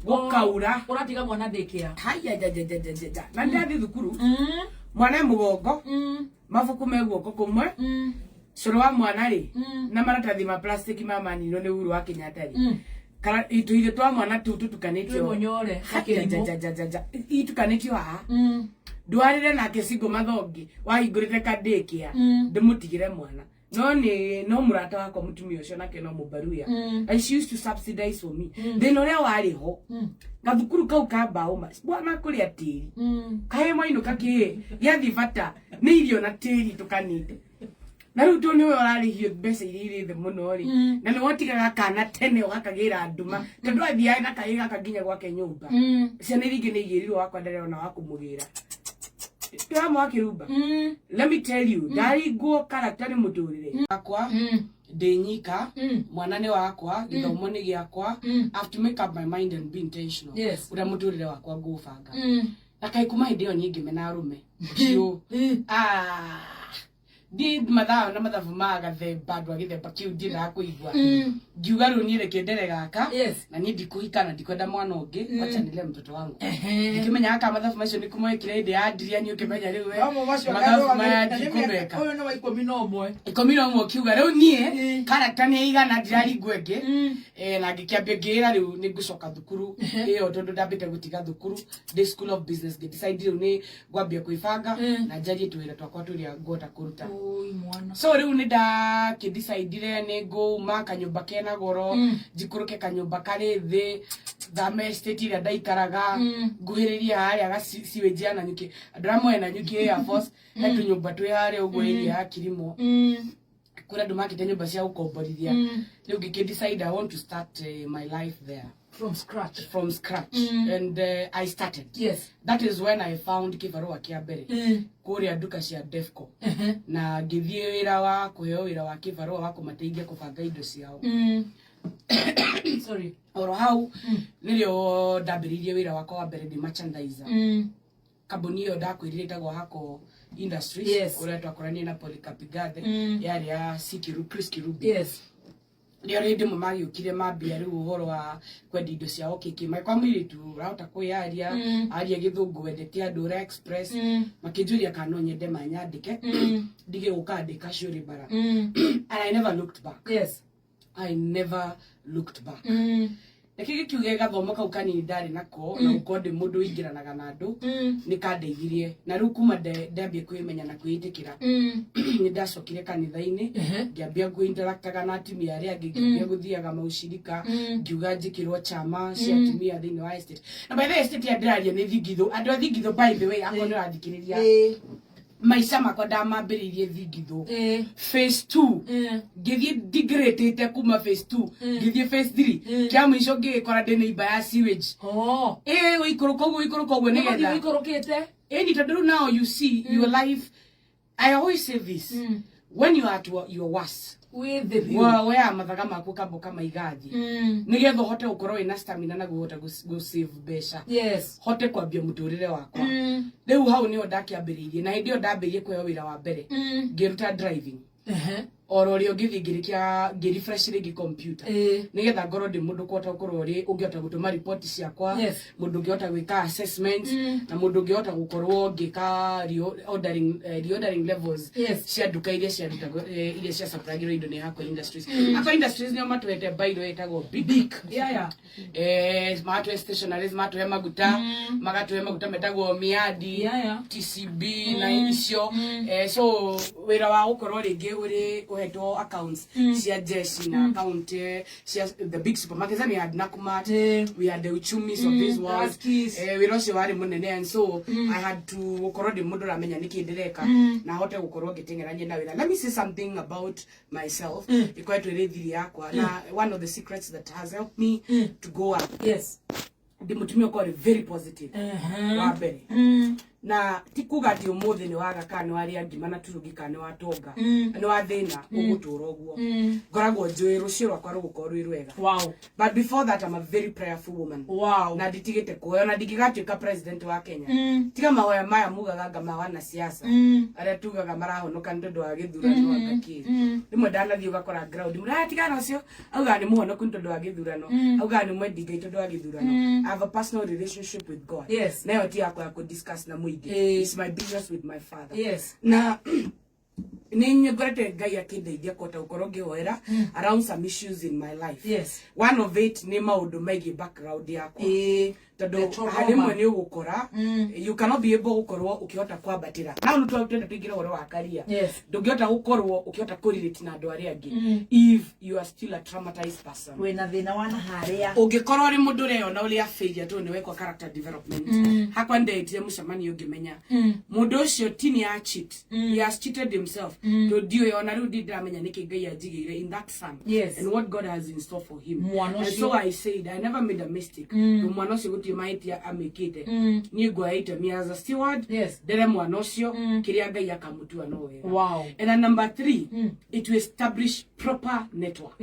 Gũkaura. Ũratiga mwana daycare? Haya, jajajajajaja, na ndĩrathiĩ thukuru, mwana e mũgongo, mabuku me guoko kũmwe, cũrũ wa mwana rĩ, na maratathi ma plastic ma maninwo nĩ Uhuru wa Kenyatta rĩ, kana tũirio twa mwana tũu tũtukanĩtio. Twĩmũnyore. Haya, jajajajaja, itukanĩtio haha. Ndwarĩre nake cingo mathongi wahingũrĩte kadĩkia, ndĩmũtigĩre mwana. No nĩ no mũrata wakwa mũtumia ũcio nake no mũbaruya, and she used to subsidize for me. Thĩna ũrĩa warĩ ho, gathukuru kau ka mbaũ bwana kũrĩa tĩri kaĩ mwainũka kĩ gĩathiĩ bata nĩ irio na tĩri tũkanĩte. Na rĩu tondũ nĩwe ũrarĩhio mbeca iria irĩ thĩ mũno rĩ, na nĩ wotigaga kana tene ũgakagĩra nduma, tondũ athiaga na kahĩ gaka nginya gwake nyũmba. Ciana iria ingĩ nĩ igĩrirwo, wakwa ndarĩ ona wa kũmũgĩra. Twĩhamwe wa Kĩrumba, let me tell you, ndaringwo character nĩ mũtũrĩre wakwa. Ndĩ nyika, mwana nĩ wakwa, gĩthomo nĩ gĩakwa. I have to make up my mind and be intentional ũrĩa mũtũrĩre wakwa ngũbanga. Na kaĩ kuma hĩndĩ ĩyo niĩ ngĩmena arũme ũcio. Ah, ndi mathaa na mathabu ma gathemba, andũ a gĩthemba kĩu ndiendaga kũigua. Ngiuga rĩu niĩ reke ndere gaka. Na niĩ ndikũhika na ndikwenda mwana ũngĩ, wacha nile mtoto wangu. Ndikĩmenyaga kana mathabu macio nĩ kũmekire hĩndĩ ya ndiria. Niĩ ũkĩmenya rĩu we, Mamwe macio mathabu maya ndikũmeka. Ũyũ nĩ wa 11. 11, ũkiuga rĩu niĩ character nĩ igana ndiraringwo ĩngĩ. Na ngĩkĩambia ngĩĩra rĩu nĩ ngũcoka thukuru ĩyo, tondũ ndambĩte gũtiga thukuru ndĩ School of Business. Ngĩdecide rĩu nĩ ngwambia kwĩbanga na njarie twĩra twakwa tũrĩa ngũhota kũruta. Oi mwana. So rĩu nĩ ndakĩdecidire nĩ ngũma kanyũmba kena goro, njikũrũke kanyũmba karĩ thĩ, thame estate ĩrĩa ndaikaraga, nguhĩrĩrie harĩa ga sewage ya Nanyuki. Andũ arĩa moĩ Nanyuki Air Force, he tũnyũmba twĩ harĩa ũguo area ya Kilimo, kũrĩa andũ makĩte nyũmba cia gũkomborithia. Rĩu ngĩkĩ decide I want to start my life there. From scratch. From scratch. And I started. That is when I found kĩbarũa kĩa mbere kũrĩa nduka cia Defco, na ngĩthiĩ wĩra wa kũheo wĩra wa kĩbarũa wa kũmateithia kũbanga indo ciao. Sorry. Oro hau nĩrĩo ndambĩrĩirie wĩra wakwa wa mbere ndĩ merchandiser. Kambuni ĩyo ndakwĩrire ĩtagwo Hako Industries, kũrĩa twakoranire na Polycarp Igathe. Yarĩ ya Chris Kirubi. Nĩo rĩndĩ ĩmwe magĩũkire mambia rĩu ũhoro wa kwendia indo ciao kĩkĩ kwa mũirĩtu ũrahota kwĩyaria, aria gĩthũngũ, wendete andũ, ũrĩa express. Makĩnjũria kana no nyende manyandĩke ndige gũkandĩka cũrĩ bara, and I never looked back. I never looked back. Reke gĩkiuge gathomo kau kanini ndarĩ nako na gũkorwo ndĩ mũndũ ũingĩranaga na andũ nĩ kandeithirie. Na rĩu kuma ndambie kwĩmenya na kwĩĩtĩkĩra, nĩ ndacokire kanitha-inĩ, ngĩambia kwĩinteractaga na atumia arĩa angĩ, ngĩambia gũthiaga maucirika, ngiuga njĩkĩrwo chama cia atumia thĩinĩ wa estate. Na by the way, estate ya ndĩraria nĩ Thingithũ. Andũ a Thingithũ, by the way, akorwo nĩ ũrathikĩrĩria, maica makwa ndamambĩrĩirie Thingithũ phase 2. Ngĩthiĩ ndingĩrĩtĩte kuma phase 2, ngĩthiĩ phase 3, kĩa mũico ngĩgĩkora ndĩ neighbor ya sewage. Oh. Ĩ gũikũrũka ũguo, ikũrũka ũguo Nĩgũthiĩ nĩgetha ũikũrũkĩte. Ĩni tondũ rĩu now you see your life. I always say this: when you are at your worst, Wĩ thĩ biũ. Woyaga mathaga maku ũkamba ũkamaiga thĩ, nĩgetha ũhote gũkorwo wĩna stamina na kũhota gũ save mbeca, hote kwambia mũtũrĩre wakwa. Rĩu hau nĩho ndakĩambĩrĩirie, na hĩndĩ ĩyo ndambĩrĩirie kũheo wĩra wa mbere, ngĩruta driving. Oro rĩo ngĩthiĩ ngĩrĩkia ngĩ-refresh rĩngĩ computer, nĩgetha ngorwo ndĩ mũndũ kũhota gũkorwo ũrĩ ũngĩhota gũtũma report ciakwa, mũndũ ũngĩhota gwĩka assessments, na mũndũ ũngĩhota gũkorwo ngĩka reordering levels cia nduka iria ciarutagwo, iria cia supplyagĩrwo indo nĩ Hako Industries. Hako Industries nĩo matũhete bairo ĩtagwo Bic. Magatũhe stationaries, magatũhe maguta, magatũhe maguta metagwo Miadi, TCB na icio. So wĩra wa gũkorwo rĩngĩ ũrĩ ũhetwo accounts cia jeshi na account cia the big supermarkets, and we had Nakumatt, we had the Uchumis of this world. Tuskys. Wĩra ũcio warĩ mũnene, and so I had to gũkorwo ndĩ mũndũ ũramenya nĩkĩ ndĩreka na hote gũkorwo ngĩteng'erania na wĩra. Let me say something about myself ĩkoretwo ĩrĩ thiri yakwa na one of the secrets that has helped me to go up. Ndĩ mũtumia ũkorwo rĩ very positive wa mbere, na ti kuga atĩ ũmũthĩ nĩ waga kana nĩ warĩa ngima na turungi kana nĩ watonga, nĩ wa thĩna ũgũtũra ũguo. Ngoragwo njũĩ rũciũ rwakwa rũgũkorwo rwĩ rwega. But before that, I'm a very prayerful woman. Na nditigĩte kuhoya, na ndingĩgatuĩka president wa Kenya, tiga mahoya maya mugaga nga ma wanasiasa arĩa tugaga marahonoka nĩ tondũ wa gĩthurano, anga kĩ. Rĩmwe ndanathiĩ ũgakora ground mũratigana ũcio augaga nĩ mũhonoku nĩ tondũ wa gĩthurano, augaga nĩ mwendi Ngai tondũ wa gĩthurano. I have a personal relationship with God. Nayo ti yakwa ya kũ-discuss na mũingĩ. It's my business with my father. Na nĩ ngorete Ngai akĩndeithia kũhota gũkorwo ngĩhoera around some issues in my life. One of it nĩ maũndũ megiĩ background yakwa, tondũ The trauma. Harĩmwe nĩ ũgũkora you cannot be able gũkorwo ũkĩhota kwambatĩra na nĩ twenda tũingĩre ũhoro wa career. Ndũngĩhota gũkorwo ũkĩhota kũrelate na andũ arĩa angĩ if you are still a traumatized person. Wĩna thĩna wa na harĩa. Ũngĩkorwo ũrĩ mũndũ ũreyona ũrĩa failure, tondũ nĩ wekwo character development, hakwa ndetire mũcemanio ngĩmenya mũndũ ũcio ti nĩ a cheat, he has cheated himself, tondũ ndiũĩ ona rĩu ndi ndĩramenya nĩkĩ Ngai anjigĩire in that son and what God has in store for him. Mwana And ũcio. so I said I never made a mistake, tondũ mwana ũcio gũtirĩ mahĩtia amĩkĩte. Niĩ nguoya itemi as a steward, ndere mwana ũcio kĩrĩa Ngai akamũtua no wega. And then number three, it will establish proper network.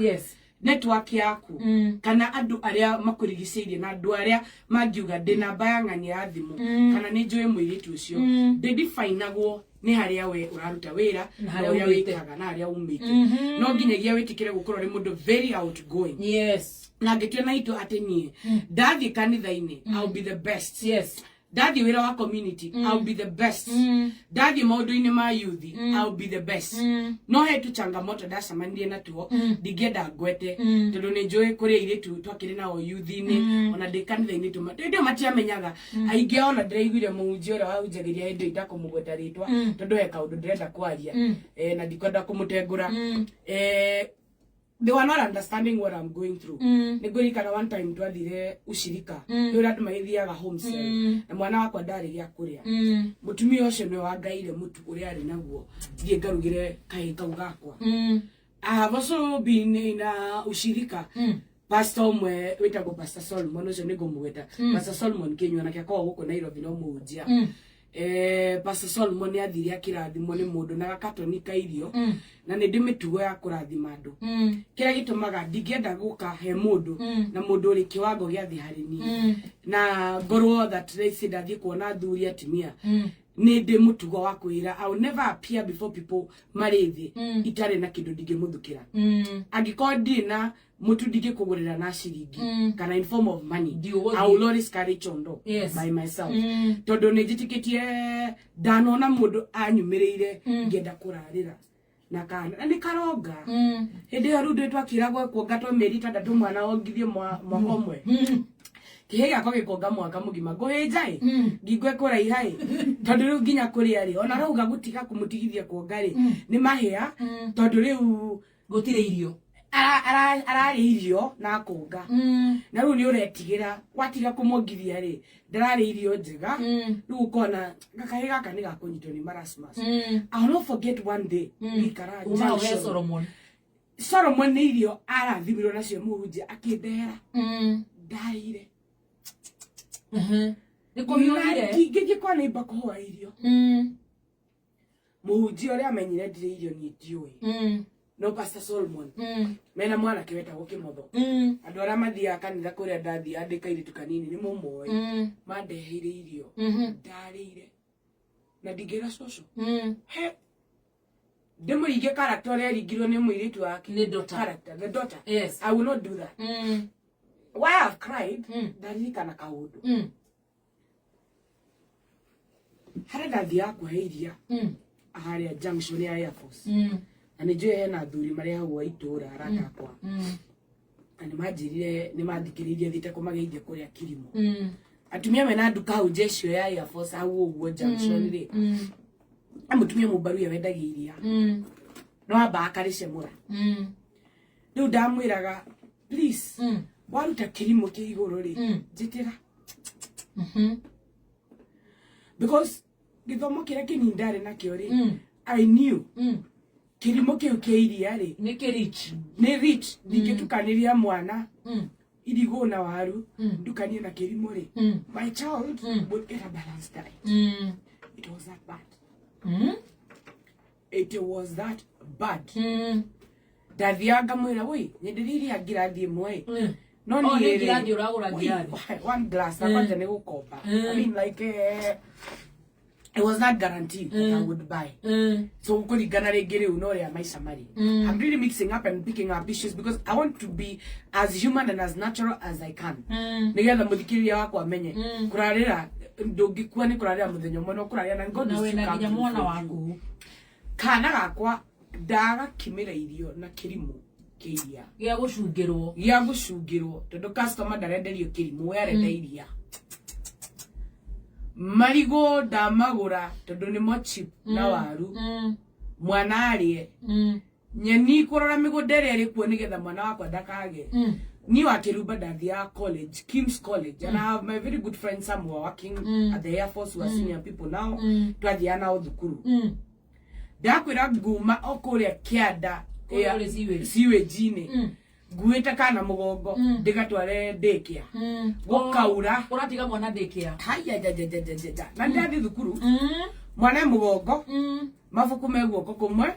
Network yaku kana andũ arĩa makũrigicĩirie na andũ arĩa mangiuga ndĩ namba ya ng'ania ya thimũ kana nĩ njũĩ mũirĩtu ũcio, ndĩdifinagwo nĩ harĩa we ũraruta wĩra Na na harĩa ũrĩa umĩte. wĩkaga na harĩa umĩte. No nginyagia wĩtĩkĩre gũkorwo ũrĩ mũndũ very outgoing, na ngĩtua na itua atĩ niĩ ndathiĩ kanitha-inĩ, I'll be the best. Ndathiĩ wĩra wa community, I'll be the best. Ndathiĩ maũndũ-inĩ ma youth, I'll be the best. No he tu changamoto ndacemanirie natuo ndingĩenda ngwete, tondũ nĩ njũĩ kũrĩ airĩtu twakĩrĩ nao youth-inĩ, ona ndĩ kanitha-inĩ tũma hĩndĩ ĩyo matiamenyaga aingĩ ao, ona ndĩraiguire mũhunjia ũrĩa wahunjagĩria hĩndĩ ĩyo ndakũmũgweta rĩtwa, tondũ he kaũndũ ndĩrenda kwaria, na ndikwenda kũmũtengũra. They were not understanding what I'm going through. Nĩ ngũririkana one time twathire ushirika, nĩ ũrĩa andũ magĩthiaga home cell, na mwana wakwa ndarĩ gĩa kũrĩa. Mũtumia ũcio nĩwe wangaire mũtu ũrĩa arĩ naguo thiĩ ngarugĩre kahĩĩ kau gakwa. I have also been in a ushirika. Pastor ũmwe wĩtagwo Pastor Solomon, ũcio nĩ ngũmũgweta, Pastor Solomon Kinyua, nake akoragwo gũkũ Nairobi no mũhunjia. Pastor Solomon nĩ athire akĩrathimwo nĩ mũndũ na gakatoni ka irio, na nĩ ndĩ mĩtugo ya kũrathima andũ. Kĩrĩa gĩtũmaga ndingĩenda gũka he mũndũ na mũndũ ũrĩ kĩwango gĩa thĩ harĩ niĩ na ngorwo that let's say ndathiĩ kuona athuri atumia, nĩ ndĩ mũtugo wa kwĩra I will never appear before people marĩ thĩ itarĩ na kĩndũ ndingĩmũthukĩra. Angĩkorwo ndirĩ na mũtu ndingĩkũgũrĩra na ciringi kana in form of money, Ndiũgũthiĩ. I will always carry chondo by myself, tondũ nĩ njĩtĩkĩtie ndanona mũndũ anyumĩrĩire ngĩenda kũrarĩra na kana na nĩ karonga. Hĩndĩ ĩyo rĩu ndĩ twakĩragwo kuonga twa mĩeri 6, mwana wongithie mwaka ũmwe, kĩhĩ gĩakwa gĩkonga mwaka mũgima, ngũhĩnja ĩ, ngingo ĩkũraiha ĩ, tondũ rĩu nginya kũrĩa rĩ, ona rauga gũtiga kũmũtigithia kuonga rĩ, nĩ mahĩa, tondũ rĩu Gũtirĩ irio. Ararĩa irio na akũnga, na rĩu nĩ ũretigĩra watiga kũmwongithia rĩ, ndararĩa irio njega. Rĩu ũkona gakahĩ gaka nĩ gakũnyitwo nĩ marasmus. I'll not forget one day gũikara Uma he junction. Solomon. Solomon nĩ irio arathimirwo nacio mũhunjia akĩndehera, ndarĩire. Nĩ kũhiũhire. Ngĩthiĩ kwa neighbor kũhoya irio. Mũhunjia ũrĩa amenyire ndirĩ irio niĩ ndiũĩ, no Pastor Solomon mena mwanake wetagwo Kĩmotho, andũ arĩa mathiaga kanitha kũrĩa ndathiĩ andĩ kairĩtu kanini nĩ mũmoĩ, mandeheire irio, ndarĩire na ndingĩra cũcũ he. Ndĩmũringe character ũrĩa ĩringirwo nĩ mũirĩtu wake. Nĩ daughter. Character, the daughter. Yes. I will not do that. Why I've cried, ndaririkana kaũndũ. Harĩa ndathiaga kuhe iria harĩa junction ya Air Force, na nĩ njũĩ hena athuri marĩ hau a itũũra, arata akwa, na nĩ manjĩrire nĩ mathikĩrĩirie thiĩte kũmageithia kũrĩa Kirimo. Atumia mena nduka hau nja icio ya Air Force hau ũguo junction rĩ, na mũtumia mũmbaruya wendagia iria, no amba akarĩcemũra. Rĩu ndamwĩraga, "Please, waruta kĩrimũ kĩ igũrũ rĩ, njĩtĩra," because gĩthomo kĩrĩa kĩnini ndarĩ nakĩo rĩ, I knew kĩrimũ kĩu kĩa iria rĩ, Nĩ kĩrich. Nĩ rich. Ndingĩtukanĩria mwana irigũ na waru, ndukanie na kĩrimũ rĩ, my child would get a balanced diet. It was that bad. It was that bad. Ndathiaga ngamwĩra, "Woi, nyenderia iria ngirathi ĩmwe." No Oh, niĩ nĩ rĩ, ngirathi ũragũra, woi, ngirathi. one glass na kwanja nĩ gũkomba. I mean, like, it was not guaranteed that I would buy. So kũringana rĩngĩ rĩu no ũrĩa maica marĩ, I'm really mixing up and picking up issues because I want to be as human and as natural as I can, nĩgetha mũthikĩrĩria wakwa amenye kũrarĩra ndũngĩkua nĩ kũrarĩra mũthenya ũmwe, no kũrarĩra na God Na will wĩna still come nginya through mwana for you. waku. Kana gakwa ndagakimĩra irio na kĩrimũ kĩa iria gĩa gũcungĩrwo. Gĩa gũcungĩrwo, tondũ customer ndarenderio kĩrimũ, we arenda iria. Marigũ ndamagũra tondũ nĩmo cheap, na waru, mwana arĩe. Nyeni kũrora mĩgũnda ĩrĩa ĩrĩ kuo nĩgetha mwana wakwa ndakage. Niĩ wa Kĩrumba ndathiaga college, Kim's College, and I have my very good friends, some who are working at the Air Force, who are senior people now. Twathiaga nao thukuru. Ndakwĩra nguma o kũrĩa kĩanda Kũrĩa kũrĩ sewage. Sewage-inĩ, nguĩte kana mũgongo, ndĩgatware daycare. Gũkaura. Ũratiga mwana daycare. Haya, ja ja ja ja ja ja, na ndĩrathiĩ thukuru, mwana e mũgongo, mabuku me guoko kũmwe,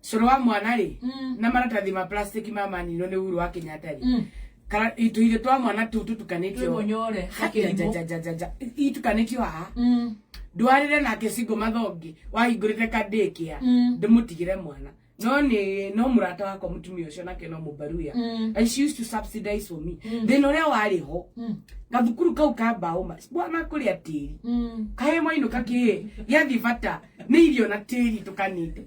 cũrũ wa mwana rĩ, na maratathi ma plastic ma maninwo nĩ Uhuru wa Kenyatta rĩ, Kara tũirio twa mwana tũu tũtukanĩtio. Twĩmũnyore na Haya, kĩrimũ. ja ja ja ja, itukanĩtio haha. Ndwarĩre nake single mathongi wahingũrĩte kadĩkia, ndĩmũtigĩre mwana. No nĩ no mũrata wakwa mũtumia ũcio nake no mũbaruya, and she used to subsidize for me. Thĩna ũrĩa warĩ ho, gathukuru kau ka mbaũ ma bwana kũrĩa tĩri, kaĩ mwainũka kĩ gĩathiĩ bata nĩ irio na tĩri tũkanĩte.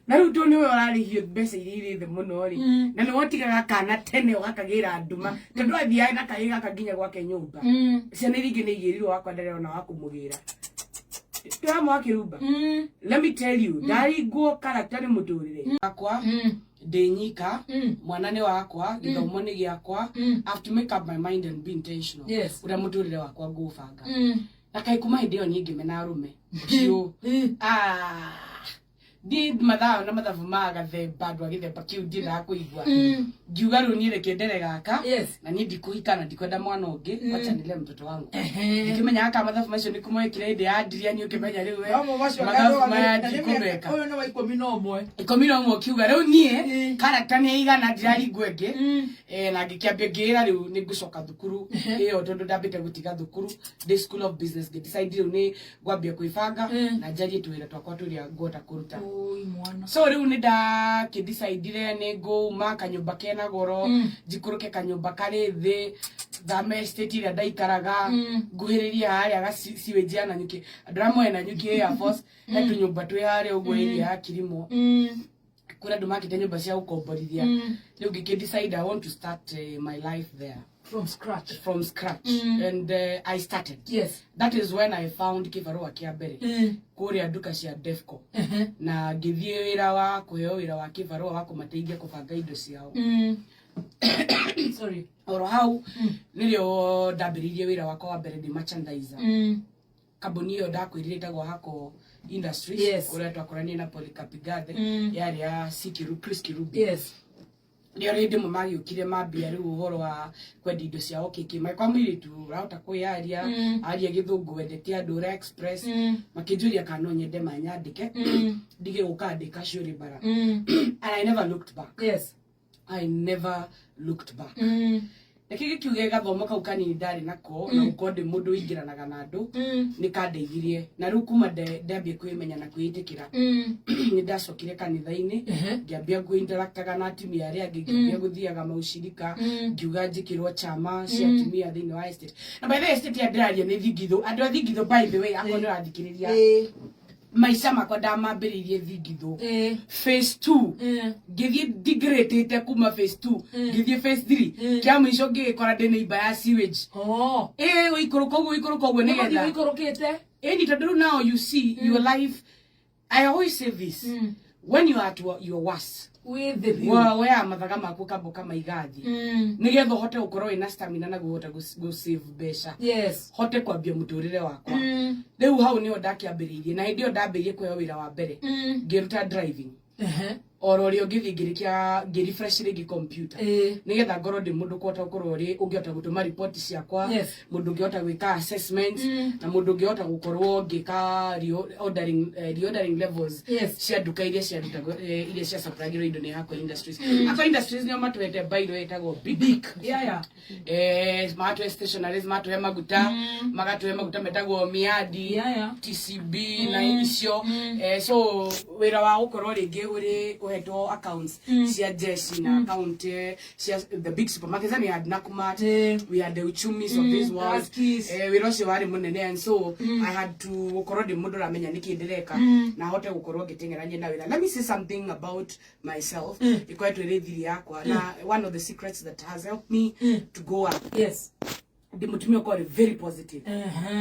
Na rĩu tondũ nĩwe ũrarĩhio mbeca iria irĩ thĩ mũno rĩ, na nĩ wotigaga kana tene ũgakagĩra nduma, tondũ athiaga na kahĩ gaka nginya gwake nyũmba. Ciana iria ingĩ nĩ igĩrirwo, wakwa ndarĩ wa kũmũgĩra. Twĩhamwe wa Kĩrumba, let me tell you, ndaringwo character nĩ mũtũrĩre wakwa. Ndĩ nyika, mwana nĩ wakwa, gĩthomo nĩ gĩakwa. I have to make up my mind and be intentional ũrĩa mũtũrĩre wakwa ngũbanga. Na kaĩ kuma hĩndĩ ĩyo niĩ ngĩmena arũme biũ. Ah, ndiĩ mathaa na mathabu ma gathemba, andũ a gĩthemba kĩu ndiendaga kũigua. Ngiuga rĩu niĩ reke ndere gaka, na niĩ ndikũhika na ndikwenda mwana ũngĩ, wacha nile mtoto wangu. Ngĩkĩmenya gaka mathabu macio nĩ kũmwekire hĩndĩ ya ndiria, niĩ ũkĩmenya rĩu we Mamwe macio mathabu maya ndikũmeka. Ũyũ nĩ wa 11. 11, ũkiuga rĩu niĩ character nĩ igana ndiraringwo ĩngĩ. Na ngĩkĩambia ngĩĩra rĩu nĩ ngũcoka thukuru ĩyo, tondũ ndambĩte gũtiga thukuru ndĩ School of Business. Ngĩdecide rĩu nĩ ngwambia kwĩbanga na njarie twĩra twakwa tũrĩa ngũhota kũruta. Oi mwana. So rĩu nĩ ndakĩdecidire nĩ ngũma kanyũmba kena goro, njikũrũke kanyũmba karĩ thĩ, thame estate ĩrĩa ndaikaraga, nguhĩrĩrie harĩa ga sewage ya Nanyuki. Andũ arĩa moĩ Nanyuki Air Force, he tũnyũmba twĩ harĩa ũguo area ya Kirimo, kũrĩa andũ makĩte nyũmba cia gũkomborithia. Rĩu ngĩkĩ decide I want to start my life there From scratch. From scratch. And I started. That is when I found kĩbarũa kĩa mbere kũrĩa nduka cia Defco, na ngĩthiĩ wĩra wa kũheo wĩra wa kĩbarũa wa kũmateithia kũbanga indo ciao. Sorry. Oro hau nĩrĩo ndambĩrĩirie wĩra wakwa wa mbere ndĩ merchandiser, kambuni ĩyo ndakwĩrire ĩtagwo Hako Industries, kũrĩa twakoranire na Polycarp Igathe. Yarĩ ya C Chris Kirubi. Nĩo rĩndĩ ĩmwe magĩũkire mambia rĩu ũhoro wa kwendia indo ciao kĩkĩ magĩkora mũirĩtu ũrahota kwĩyaria, aria gĩthũngũ, wendete andũ, ũrĩa express. Makĩnjũria kana no nyende manyandĩke, ndige gũka ndĩ casual bara, and I never looked back. I never looked back. Reke gĩkiuge gathomo kau kanini ndarĩ nako na gũkorwo ndĩ mũndũ ũingĩranaga na andũ nĩ kandeithirie. Na rĩu kuma ndambie kwĩmenya na kwĩĩtĩkĩra, nĩ ndacokire kanitha-inĩ, ngĩambia kwĩinteractaga na atumia arĩa angĩ, ngĩambia gũthiaga maucirika, ngiuga njĩkĩrwo chama cia atumia thĩinĩ wa estate. Na by the way, estate ya ndĩraria nĩ Thingithũ. Andũ a Thingithũ, by the way, akorwo nĩ ũrathikĩrĩria, maica makwa ndamambĩrĩirie Thingithũ phase 2. Ngĩthiĩ ndigĩrĩtĩte kuma phase 2 ngĩthiĩ phase 3, kĩa mũico ngĩgĩkora ndĩ neighbor ya sewage. Ĩ gũikũrũka ũguo, gũikũrũka ũguo. Nĩgetha Nĩgetha ũikũrũkĩte. Ĩni, tondũ rĩu now you see your life. I always say this: when you are at your worst, wĩ thĩ biũ, woyaga mathaga maku ũkamba ũkamaiga thĩ nĩgetha ũhote gũkorwo wĩna stamina na kũhota gũ save mbeca, hote kwambia mũtũrĩre wakwa. Rĩu hau nĩho ndakĩambĩrĩirie, na hĩndĩ ĩyo ndambĩrĩirie kũheo wĩra wa mbere, ngĩruta driving oro rĩo, ngĩthiĩ ngĩrĩkia ngĩrefresh rĩngĩ computer, nĩgetha ngorwo ndĩ mũndũ kũhota gũkorwo ũrĩ ũngĩhota gũtũma ripoti ciakwa, mũndũ ũngĩhota gwĩka assessment, na mũndũ ũngĩhota gũkorwo ngĩka reordering levels cia nduka iria ciarutagwo, iria cia supplyagĩrwo indo nĩ Hako Industries. Hako Industries nĩo matũhete bairo ĩtagwo Bic. Magatũhe stationaries, magatũhe maguta, magatũhe maguta metagwo Miadi, TCB na icio. So wĩra wa gũkorwo rĩngĩ ũrĩ ũhetwo accounts cia jeshi na account cia the big supermarkets, and we had Nakumatt, we had the Uchumis of this world. Tuskys. Wĩra ũcio warĩ mũnene, and so I had to gũkorwo ndĩ mũndũ ũramenya nĩkĩ ndĩreka na hote gũkorwo ngĩteng'erania na wĩra. Let me say something about myself ĩkoretwo ĩrĩ thiri yakwa na one of the secrets that has helped me to go up. Ndĩ mũtumia ũkorwo very positive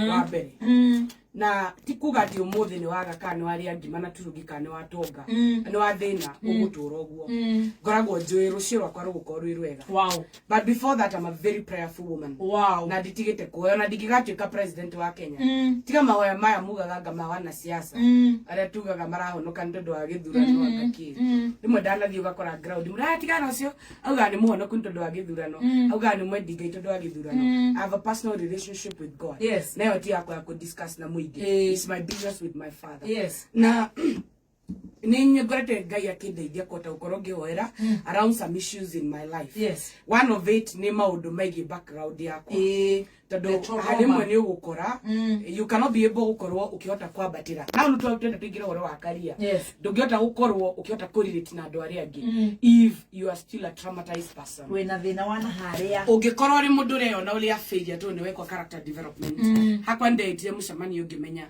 wa mbere, na ti kuga atĩ ũmũthĩ nĩ waga kana nĩ warĩa ngima na turungi kana nĩ watonga, nĩ wathĩna ũgũtũra ũguo. Ngoragwo njũĩ rũciũ rwakwa rũgũkorwo rwĩ rwega. But before that, I'm a very prayerful woman. Na nditigĩte kuhoya, na ndingĩgatuĩka president wa Kenya tiga mahoya maya mugaga anga ma wanasiasa arĩa tugaga marahonoka nĩ tondũ wa gĩthurano. Anga kĩ rĩmwe ndanathiĩ ũgakora ground mũratigana ũcio augaga nĩ mũhonoku nĩ tondũ wa gĩthurano, augaga nĩ mwendi Ngai tondũ wa gĩthurano. I have a personal relationship with God. Nayo ti yakwa ya kũdiscuss na mũingĩ. It's my business with my father. Na nĩ ngorete Ngai akĩndeithia kũhota gũkorwo ngĩhoera around some issues in my life. One of it nĩ maũndũ megiĩ background yakwa, tondũ The trauma. harĩmwe nĩ ũgũkora you cannot be able gũkorwo ũkĩhota kwambatĩra. Na rĩu twenda tũingĩre ũhoro wa career, ndũngĩhota gũkorwo ũkĩhota kũrelate na andũ arĩa angĩ if you are still a traumatized person. Wĩna thĩna wa na harĩa. Ũngĩkorwo ũrĩ mũndũ ũreyona ũrĩa failure, tondũ nĩ wekwa character development, hakwa ndetire mũcemanio ngĩmenya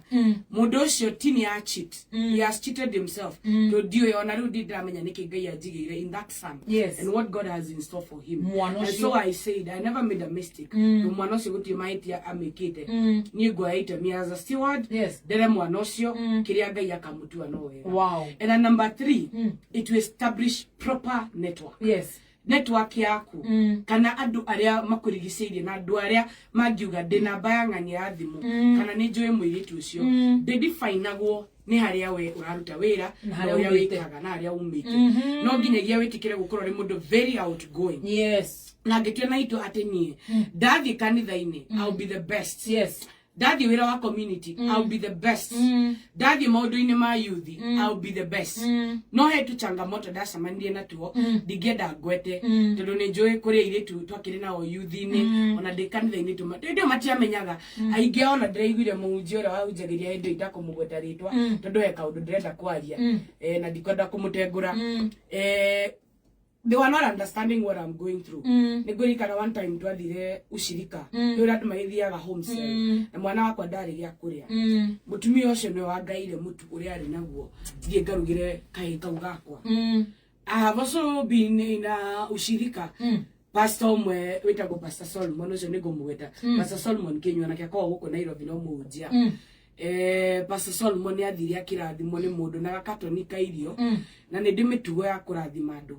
mũndũ ũcio ti nĩ a cheat, he has cheated himself, tondũ ndiũĩ ona rĩu ndĩramenya nĩkĩ Ngai anjigĩire in that son and what God has in store for him. Mwana And ũcio. so I said I never made a mistake, tondũ mwana ũcio gũtirĩ mahĩtia amĩkĩte. Niĩ nguoya itemi as a steward, ndere mwana ũcio kĩrĩa Ngai akamũtua no wega. And then number three, it will establish proper network. Network yaku kana andũ arĩa makũrigicĩirie na andũ arĩa mangiuga ndĩ namba ya ng'ania ya thimũ kana nĩ njũĩ mũirĩtu ũcio, ndĩdifinagwo nĩ harĩa we ũraruta wĩra Na na harĩa ũrĩa umĩte. wĩkaga na harĩa umĩte. No nginyagia wĩtĩkĩre gũkorwo ũrĩ mũndũ very outgoing. Na ngĩtua na itua atĩ niĩ ndathiĩ kanitha-inĩ, I'll be the best. Ndathiĩ wĩra wa community, I'll be the best. Ndathiĩ maũndũ-inĩ ma youth, I'll be the best. No he tu changamoto ndacemanirie natuo ndingĩenda ngwete, tondũ nĩ njũĩ kũrĩ airĩtu twakĩrĩ nao youth-inĩ ona ndĩ kanitha-inĩ tũma hĩndĩ ĩyo matiamenyaga aingĩ. Ona ndĩraiguire mũhunjia ũrĩa wahunjagĩria hĩndĩ ĩyo, itakũmũgweta rĩtwa tondũ he kaũndũ ndĩrenda kwaria, na ndikwenda kũmũtengũra. They were not understanding what I'm going through. Nĩ ngũririkana one time twathire ucirika, nĩ ũrĩa andũ magĩthiaga home cell, na mwana wakwa ndarĩ gĩa kũrĩa. Mũtumia ũcio nĩwe wangaire mũtu ũrĩa arĩ naguo thiĩ ngarugĩre kahĩĩ kau gakwa. I have also been in a ushirika. Pastor ũmwe wĩtagwo Pastor Solomon, ũcio nĩ ngũmũgweta, Pastor Solomon Kinyua, nake akoragwo gũkũ Nairobi no mũhunjia. Pastor Solomon nĩ athire akĩrathimwo nĩ mũndũ na gakatoni ka irio, na nĩ ndĩ mĩtugo ya kũrathima andũ.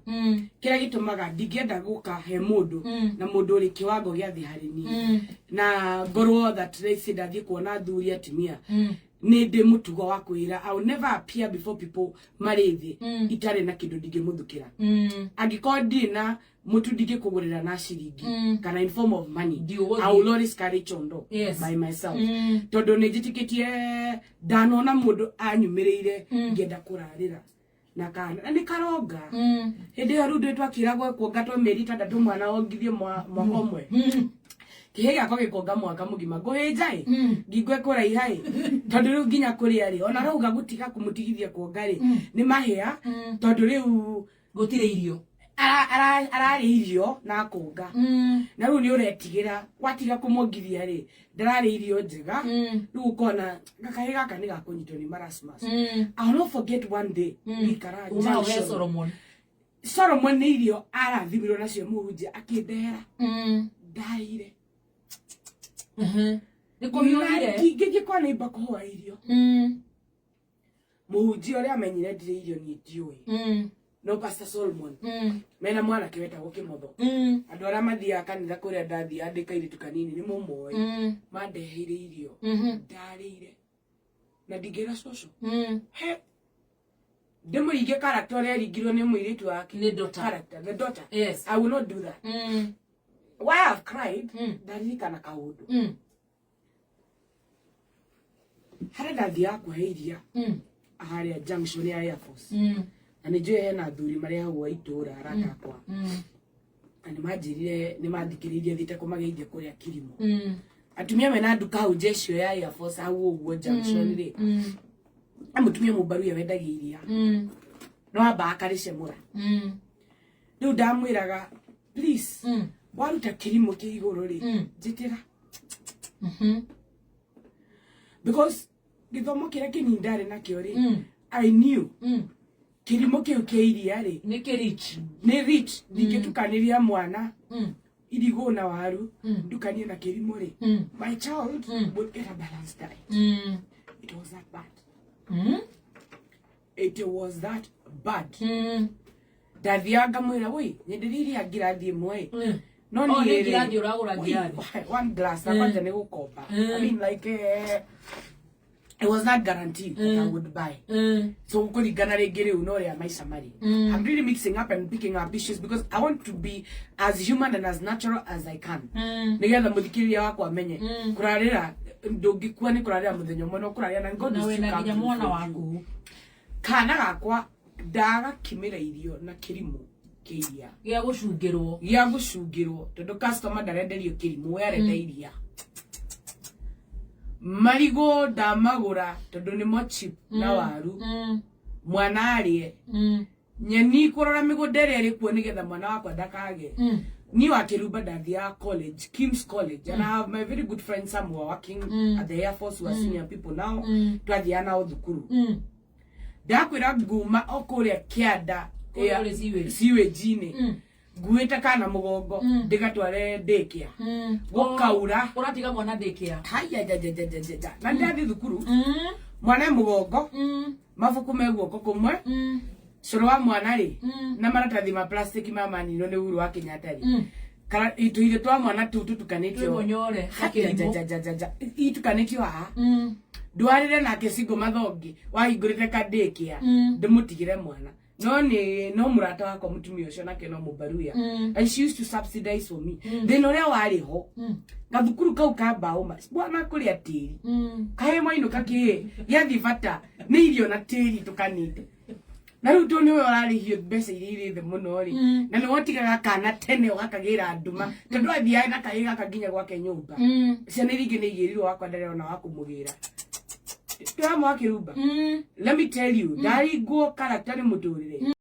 Kĩrĩa gĩtũmaga ndingĩenda gũka he mũndũ na mũndũ ũrĩ kĩwango gĩa thĩ harĩ niĩ na ngorwo that let's say ndathiĩ kuona athuri atumia, nĩ ndĩ mũtugo wa kwĩra I will never appear before people marĩ thĩ itarĩ na kĩndũ ndingĩmũthukĩra. Angĩkorwo ndirĩ na mũtu ndingĩkũgũrĩra na ciringi kana in form of money, Ndiũgũthiĩ. I will always carry chondo by myself, tondũ nĩ njĩtĩkĩtie ndanona mũndũ anyumĩrĩire ngĩenda kũrarĩra. Na kana na nĩ karonga. Hĩndĩ ĩyo rĩu ndĩ twakĩragwo kuonga twa mĩeri 6 mwana wongithie mwaka ũmwe. Kĩhĩ gĩakwa gĩkuonga mwaka mũgima ngũhĩnja ĩ, ngingo ĩkũraiha ĩ, tondũ rĩu nginya kũrĩa rĩ, ona rauga gũtiga kũmũtigithia kuonga rĩ, nĩ mahĩa, tondũ rĩu gũtirĩ irio. Ararĩa irio na akũnga. Na rĩu nĩ ũretigĩra watiga kũmwongithia rĩ, ndararĩa irio njega. Rĩu ũkona gakahĩ gaka nĩ gakũnyitwo nĩ marasmus. I'll not forget one day ngĩikara Uma we junction. Solomon. Solomon nĩ irio arathimirwo nacio mũhunjia akĩndehera, ndarĩire. Nĩ kũhiũhire. Ngĩngĩkorwo nĩ imba kũhoa irio, mũhunjia ũrĩa amenyire ndirĩ irio niĩ ndiũĩ, no Pastor Solomon mena mwanake wetagwo Kĩmotho, andũ arĩa mathiaga kanitha kũrĩa ndathiaga ndĩ kairĩtu kanini nĩ mũmoĩ, mandeheire irio, ndarĩire na ndingĩra cũcũ he ndĩmũringe character ũrĩa eringirwo nĩ mũirĩtu wake. Nĩ daughter. Character, the daughter. Yes. I will not do that. Why I've cried, ndaririkana kaũndũ harĩa ndathiaga kũhe iria harĩa junction ya Air Force, na nĩ njũĩ hena athuri marĩ hau a itũũra arata akwa, na nĩ manjĩrire nĩ mathikĩrĩirie thiĩte kũmageithia kũrĩa Kirimo. Atumia mena nduka hau njecio ya Air Force hau ũguo junction rĩ, na mũtumia mũmbaruya wendagia iria no amba akarĩcemũra. Rĩu ndamwĩraga, please, waruta kĩrimũ kĩ igũrũ rĩ, njĩtĩra, because gĩthomo kĩrĩa kĩnini ndarĩ nakĩo rĩ, I knew kĩrimũ kĩu kĩa iria rĩ Nĩ kĩrich. Nĩ rich. Ndingĩtukanĩria mwana irigũ na waru, ndukanie na kĩrimũ rĩ, my child would get a balanced diet. It was that bad. It was that bad. Ndathiaga ngamwĩra, woi, nyenderia iria ngirathi ĩmwe ĩ. No Oh, niĩ nĩ rĩ, ngirathi ũragũra woi, ngirathi. one glass na kwanja nĩ gũkomba. I mean, like, it was not guaranteed that I would buy. So kũringana rĩngĩ rĩu no ũrĩa maica marĩ. I'm really mixing up and picking up issues because I want to be as human and as natural as I can, nĩgetha mũthikĩrĩria wakwa amenye kũrarĩra ndũngĩkua nĩ kũrarĩra mũthenya ũmwe, no kũrarĩra na God Na will wĩna still come nginya through mwana for you. waku. Kana gakwa ndagakimĩra irio na kĩrimũ kĩa iria Gĩa gũcungĩrwo. Gĩa gũcungĩrwo, tondũ customer ndarenderio kĩrimũ, we arenda iria. Marigũ ndamagũra tondũ nĩmo cheap na waru, mwana arĩe. Nyeni kũrora mĩgũnda ĩrĩa ĩrĩ kuo nĩgetha mwana wakwa ndakage. Niĩ wa Kĩrumba ndathiaga college, Kim's College, and I have my very good friends, some who are working at the Air Force, who are senior people now. Twathiaga nao thukuru. Ndakwĩra nguma o kũrĩa kĩanda Kũrĩa kũrĩ sewage. Sewage-inĩ, nguĩte kana mũgongo ndĩgatware daycare, gũkaura. Ũratiga mwana daycare. Haya, jajajajajaja, na ndĩrathiĩ thukuru, mwana e mũgongo, mabuku me guoko kũmwe, cũrũ wa mwana rĩ, na maratathi ma plastic ma maninwo nĩ Uhuru wa Kenyatta rĩ, kana tũirio twa mwana tũu tũtukanĩtio. Twĩmũnyore na kĩrimũ. Jajajajaja, itukanĩtio haha. Ndwarĩre nake single mathongi wahingũrĩte ka daycare, ndĩmũtigĩre mwana. No nĩ no mũrata wakwa mũtumia ũcio nake no mũbaruya, and she used to subsidize for me. Thĩna ũrĩa warĩ ho, gathukuru kau ka mbaũ ma bwana kũrĩa tĩri kahĩ mwainũka kĩĩ gĩathiĩ bata nĩ irio na tĩri tũkanĩte. Na rĩu tondũ nĩwe ũrarĩhio mbeca iria irĩ thĩ mũno rĩ, na nĩwe ũtigaga kana tene ũgakagĩra nduma, tondũ athiaga na kahĩ gaka nginya gwake nyũmba. Ciana iria ingĩ nĩ igĩrirwo, wakwa ndarĩ ona wa kũmũgĩra. Twĩhamwe wa Kĩrumba, let me tell you, ndaringwo character nĩ mũtũrĩre.